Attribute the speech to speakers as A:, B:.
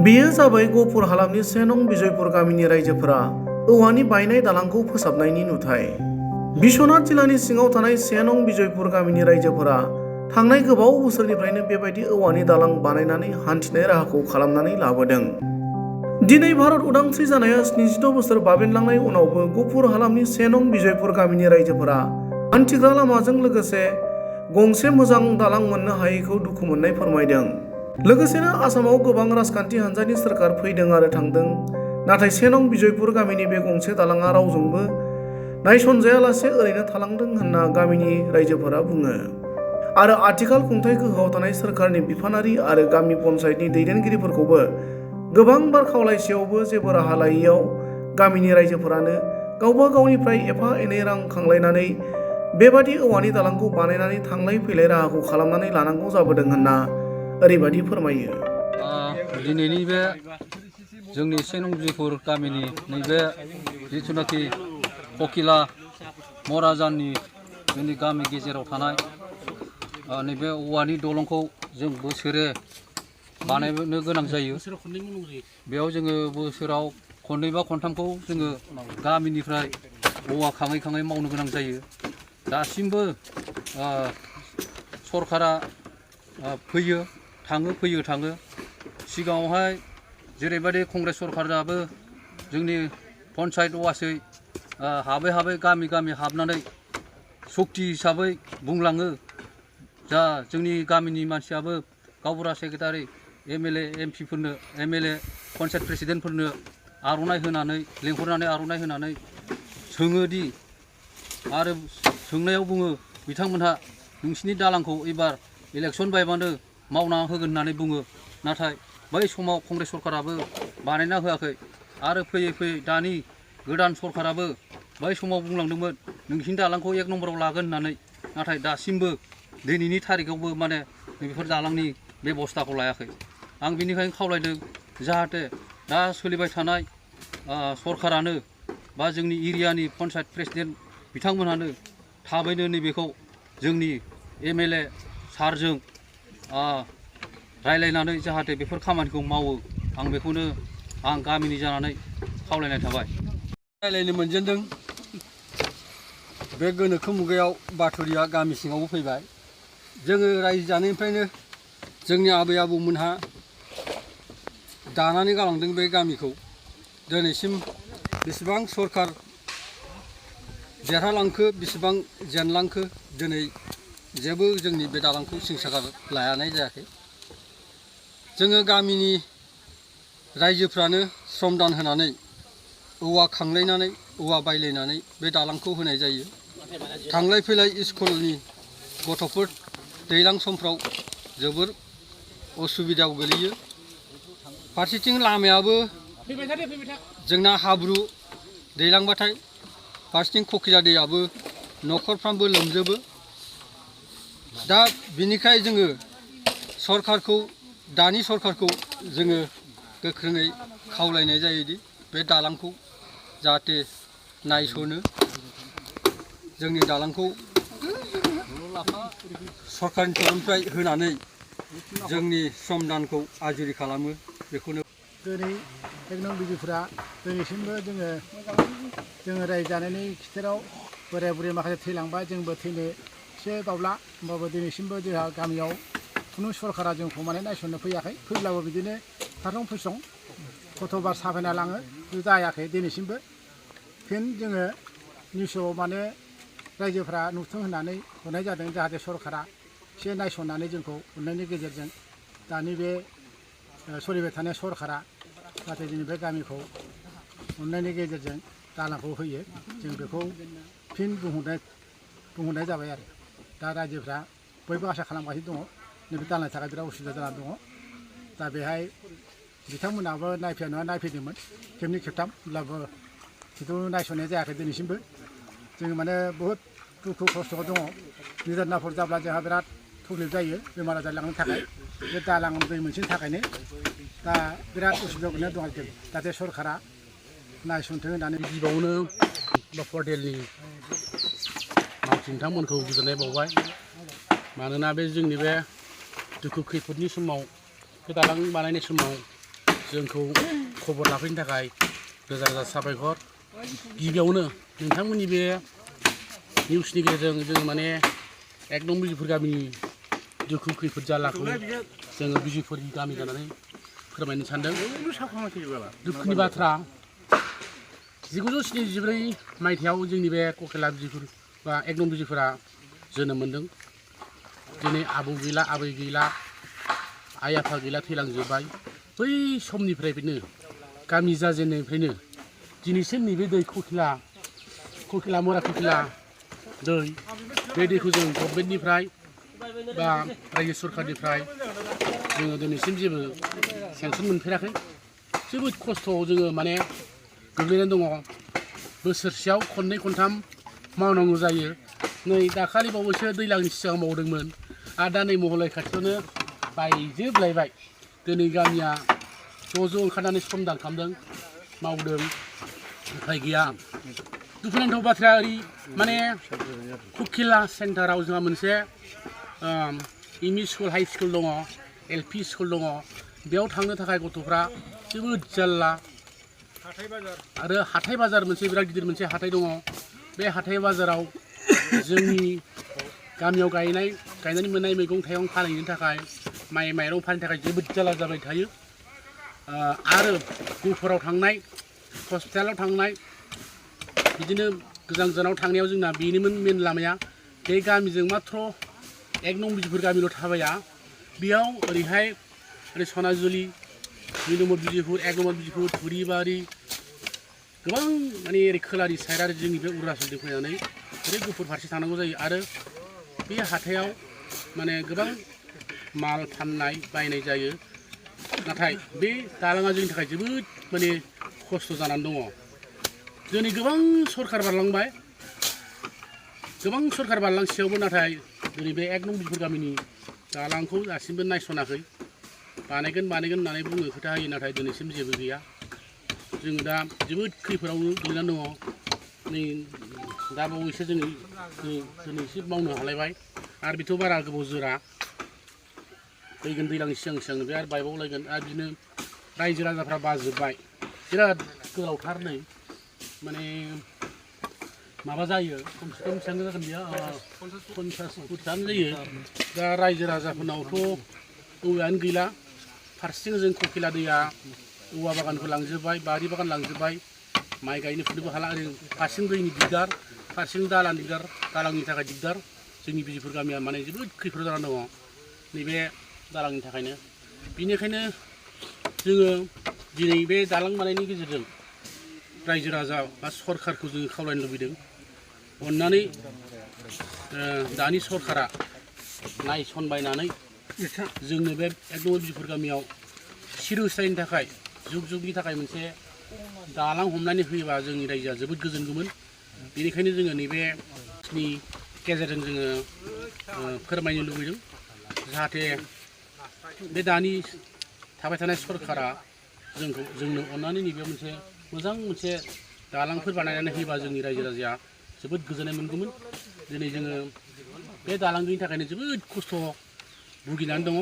A: बेयो जाबाय गहपुर हालामनि 1 नं बिजयपुर गामिनि रायजोफोरा औवानि बायनाय दालांखौ फोसाबनायनि नुथाय। बिश्वनाथ जिल्लानि सिङाव थानाय 1 नं बिजयपुर गामिनि रायजोफोरा थांनाय गोबाव बोसोरनिफ्रायनो बेबायदि औवानि दालां बानायनानै हान्थिनाय राहाखौ खालामनानै लाबोदों। दिनै भारत उदांस्रि जानाया 76 बोसोर बाबेनलांनाय उनावबो गहपुर हालामनि 1 नं बिजयपुर गामिनि रायजोफोरा हान्थिग्रा लामाजों लोगोसे गंसे मोजां दालां मोननो हायैखौ दुखु मोननाय फोरमायदों। लोगोसेनो आसामाव गोबां राजखान्थि हान्जानि सोरखार फैदों आरो थांदों, नाथाय 1 नं बिजयपुर गामिनि बे गंसे दालाङा रावजोंबो नायसनजायालासे ओरैनो थालांदों होनना गामिनि रायजोफोरा बुङो। आरो आथिखाल खुंथाय गोहोआव थानाय सोरखारनि बिफानारि आरो गामि पन्चायतनि दैदेनगिरिफोरखौबो गोबां बार खावलायसेयावबो जेबो राहा लायैयाव गामिनि रायजोफोरानो गावबा गावनिफ्राय एफा एनै रां खांलायनानै बेबादि औवानि दालांखौ बानायनानै थांलाय फैलाय राहाखौ खालामनानै लानांगौ जाबोदों होनना ओरैबायदि फोरमायो।
B: दिनैनि बे जोंनि 1 नं बिजयपुर गामिनि नैबे जिथुनाखि ककिला मराजाननि जोंनि गामि गेजेराव थानाय नैबे औवानि दलंखौ जों बोसोरे बानायनो गोनां जायो। बेयाव जोङो बोसोराव खननै बा खनथामखौ जोङो गामिनिफ्राय औवा खाङै खाङै मावनो गोनां जायो। दासिमबो सरकारा फैयो थाङो। सिगाङावहाय जेरैबायदि कंग्रेस सरकाराबो जोंनि पन्चायत अवासै हाबै गामि गामि हाबनानै सक्ति हिसाबै बुंलाङो। जा जोंनि गामिनि मानसियाबो गावबुरा सेक्रेटारि MLA MP फोरनो MLA पन्चायत प्रेसिडेन्टफोरनो आर'नाइ होनानै लेंहरनानै आर'नाइ होनानै सोङोदि आरो सोंनायाव बुङो बिथांमोनहा नोंसिनि दालांखौ एबार इलेक्सन बायबानो मावना होगोन होननानै बुङो। नाथाय बै समाव कंग्रेस सरकाराबो बानायना होआखै आरो फैयै दानि गोदान सरकाराबो बै समाव बुंलांदोंमोन नोंसिनि दालांखौ 1 नम्बराव लागोन होननानै, नाथाय दासिमबो दिनैनि थारिखावबो माने बेफोर दालांनि बेबस्थाखौ लायाखै। आं बेनिखायनो खावलायदों जाहाथे दा सोलिबाय थानाय सरकारानो बा जोंनि एरियानि पन्चायत प्रेसिडेन्ट बिथांमोनहानो थाबैनो नैबेखौ जोंनि MLA सारजों रायलायनानै जाहाथे बेफोर खामानिखौ मावो, आं बेखौनो आं गामिनि जानानै खावलायनाय थाबाय। रायलायनो मोनजेनदों बे गोनोखो मुगायाव बाथुरिया गामि सिङावबो फैबाय। जोङो रायजो जानायनिफ्रायनो जोंनि आबै आबौमोनहा दानानै गालांदों बे गामिखौ। दिनैसिम बेसेबां सरकार देरहालांखो बेसेबां जेनलांखो दिनै जेबो जोंनि बे दालांखौ सिंसागार लायानाय जायाखै। जोङो गामिनि रायजोफ्रानो श्रमदान होनानै औवा खांलायनानै औवा बायलायनानै बे दालांखौ होनाय जायो। थांलाय फैलाय स्कुलनि गथ'फोर दैज्लां समफ्राव जोबोर असुबिदायाव गोलैयो। फारसेथिं लामायाबो जोंना हाब्रु दैलांबाथाय, फारसेथिं ककिला दैयाबो न'खरफ्रामबो लोमजोबो। दा बिनिखाय जोङो दानि सरकारखौ जोङो गोख्रोङै खावलायनाय जायोदि बे दालांखौ जाहाथे नायसनो, जोंनि दालांखौ सरकारनि तरफनिफ्राय होनानै जोंनि श्रमदानखौ आजुरि खालामो। बेखौनो
C: दिनै 1 नं बिजयपुरा दिनैसिमबो जोङो रायजो जानायनि खिथेराव बोराय बुरै माखासे थैलांबाय, जोंबो थैनो एसे बावला, होमबाबो दिनैसिमबो जोंहा गामियाव खुनु सरकारा जोंखौ माने नायसननो फैयाखै। फैब्लाबो बिदिनो खारं फैसं गथ'बार साफायना लाङो, जायाखै दिनैसिमबो। फिन जोङो निउसआव माने रायजोफ्रा नुथों होननानै हरनाय जादों, जाहाथे सरकारा एसे नायसननानै जोंखौ अननायनि गेजेरजों दानि बे सोलिबाय थानाय सरकारा जाहाथे जोंनि बे गामिखौ अननायनि गेजेरजों दालांखौ होयो। जों बेखौ फिन बुंहरनाय जाबाय आरो दा रायजोफ्रा बयबो आसा खालामगासिनो दङ। नैबे दालांनि थाखाय बिराद उसुबिदा जानानै दङ। दा बेहाय बिथांमोनाबो नायफैया नङा नायफैदोंमोन खेबनै खेबथाम, होमब्लाबो खिन्थु नायसननाय जायाखै दिनैसिमबो। जों माने बहुद दुखु खस्थ' दङ। निदानफोर जाब्ला जोंहा बिराद प्रब्लेम जायो बेमार आजार लांनो थाखाय। बे दालां दै मोनसेनि थाखायनो दा बिराद उसुबिदायाव गोलैना दं आरोखि। जाहाथे सरकारा नायसनथों होननानै
D: गिबियावनो पर्टेलनि मानसि नोंथांमोनखौ गोजोननाय बावबाय। मानोना बे जोंनि बे दुखु खैफोदनि समाव बे दालां बानायनाय समाव जोंखौ खबर लाफैनो थाखाय रोजा रोजा साबायखर। गिबियावनो नोंथांमोननि बे निउसनि गेजेरजों जों माने एक नं बिजिफोर गामिनि दुखु खैफोद जारलाखौ जोङो बिजिफोरनि गामि जानानै फोरमायनो सानदों। दुखुनि बाथ्रा 1974 मायथाइयाव जोंनि बे ककेला बिजिफोर बा एक नं बिजिफोरा जोनोम मोन्दों। दिनै आबौ गैला, आबै गैला, आइ आफा गैला, थैलांजोब्बाय। बै समनिफ्रायनो गामि जाजेननायनिफ्रायनो दिनैसिम नैबे दै ककेला मरा ककेला दै बे दैखौ जों गभर्नमेन्टनिफ्राय बा रायजो सरकारनिफ्राय जोङो दिनैसिम जेबो सेंसन मोनफेराखै। जोबोद खस्थ'आव जोङो माने गोग्लैनानै दङ। बोसोरसेयाव खननै खनथाम मावनांगौ जायो। नै दाखालि बावैसो दैज्लांनि सिगां मावदोंमोन आरो दा नै महलय खाथियावनो बायजोबलायबाय। दिनै गामिया ज' ओंखारनानै समदान खालामदों, मावदों, उफाय गैया। दुखुनांथाव बाथ्राया ओरै माने ककेला सेन्टाराव जोंहा मोनसे एमइ स्कुल, हाइ स्कुल दङ, एलपि स्कुल दङ। बेयाव थांनो थाखाय गथ'फ्रा जोबोद जारला। आरो हाथाय बाजार मोनसे बिराद गिदिर मोनसे हाथाय दङ। बे हाथाय बाजाराव जोंनि गामियाव गायनानै मोननाय मैगं थाइगं फानहैनो थाखाय, माइ माइरं फाननो थाखाय जोबोद जारला जाबाय थायो। आरो गुफुराव थांनाय, हस्पिटालाव थांनाय, बिदिनो गोजान गोजानाव थांनायाव जोंना बेनोमोन मेन लामाया। बे गामिजों माथ्र एक नं बिजिफोर गामिल' थाबाया। बेयाव ओरैहाय ओरै सनाजुलि, 2 नम्बर बिजिफोर, 1 नम्बर बिजिफोर, थुरिबारि, गोबां माने ओरै खोलानि साइड आरो जोंनि बे अरुणाचलजों फैनानै ओरै गुफुर फारसे थांनांगौ जायो। आरो बे हाथायाव माने गोबां माल फाननाय बायनाय जायो। नाथाय बे दालाङा जोंनि थाखाय जोबोद माने खस्थ' जानानै दङ। दिनै गोबां सरखार बारलांबाय, गोबां सरखार बारलांसेयावबो नाथाय दिनै बे एक नं बिजिफोर गामिनि दालांखौ दासिमबो नायस'नाखै। बानायगोन होननानै बुङो, खोथा होयो, नाथाय दिनैसिम जेबो गैया। जोङो दा जोबोद खैफोदावनो गोलैनानै दङ। नै दा बावैसो जोङो दिनैसो मावनो हालायबाय आरो बेथ' बारा गोबाव जोरा। फैगोन दैज्लांनि सिगां बे आरो बायबावलायगोन। आरो बिदिनो रायजो राजाफ्रा बाजोब्बाय। बिराद गोलावथार नै माने माबा जायो, खमसे खम बेसेबां जागोन बेयो 50 फुटआनो जायो। दा रायजो राजाफोरनावथ' औवायानो गैला। फारसेथिं जों ककेला दैया औवा बागानखौ लांजोब्बाय, बारि बागान लांजोब्बाय, माइ गायनो फुनोबो हाला। ओरै फारसेथिं दैनि दिगदार, फारसेथिं दालांनि थाखाय दिगदार। जोंनि बिजिफोर गामिया माने जोबोद खैफोद जानानै दङ नैबे दालांनि थाखायनो। बेनिखायनो जोङो दिनै बे दालां बानायनायनि गेजेरजों रायजो राजा बा सरकारखौ जोङो खावलायनो लुबैदों, अननानै दानि सरकारा नायसनबायनानै जोंनो बे एक नं बिजिफोर गामियाव सिरस्थायनि थाखाय जुग जुगनि थाखाय मोनसे दालां हमनानै होयोबा जोंनि रायजोआ जोबोद गोजोनगौमोन। बेनिखायनो जोङो नैबे गेजेरजों जोङो फोरमायनो लुबैदों, जाहाथे बे दानि थाबाय थानाय सरकारा जोंनो अननानै नैबे मोजां मोनसे दालांफोर बानायनानै होयोबा जोंनि रायजो राजाया जोबोद गोजोननाय मोनगौमोन। दिनै जोङो बे दालां गैयिनि थाखायनो जोबोद खस्थ' भुगिनानै दङ।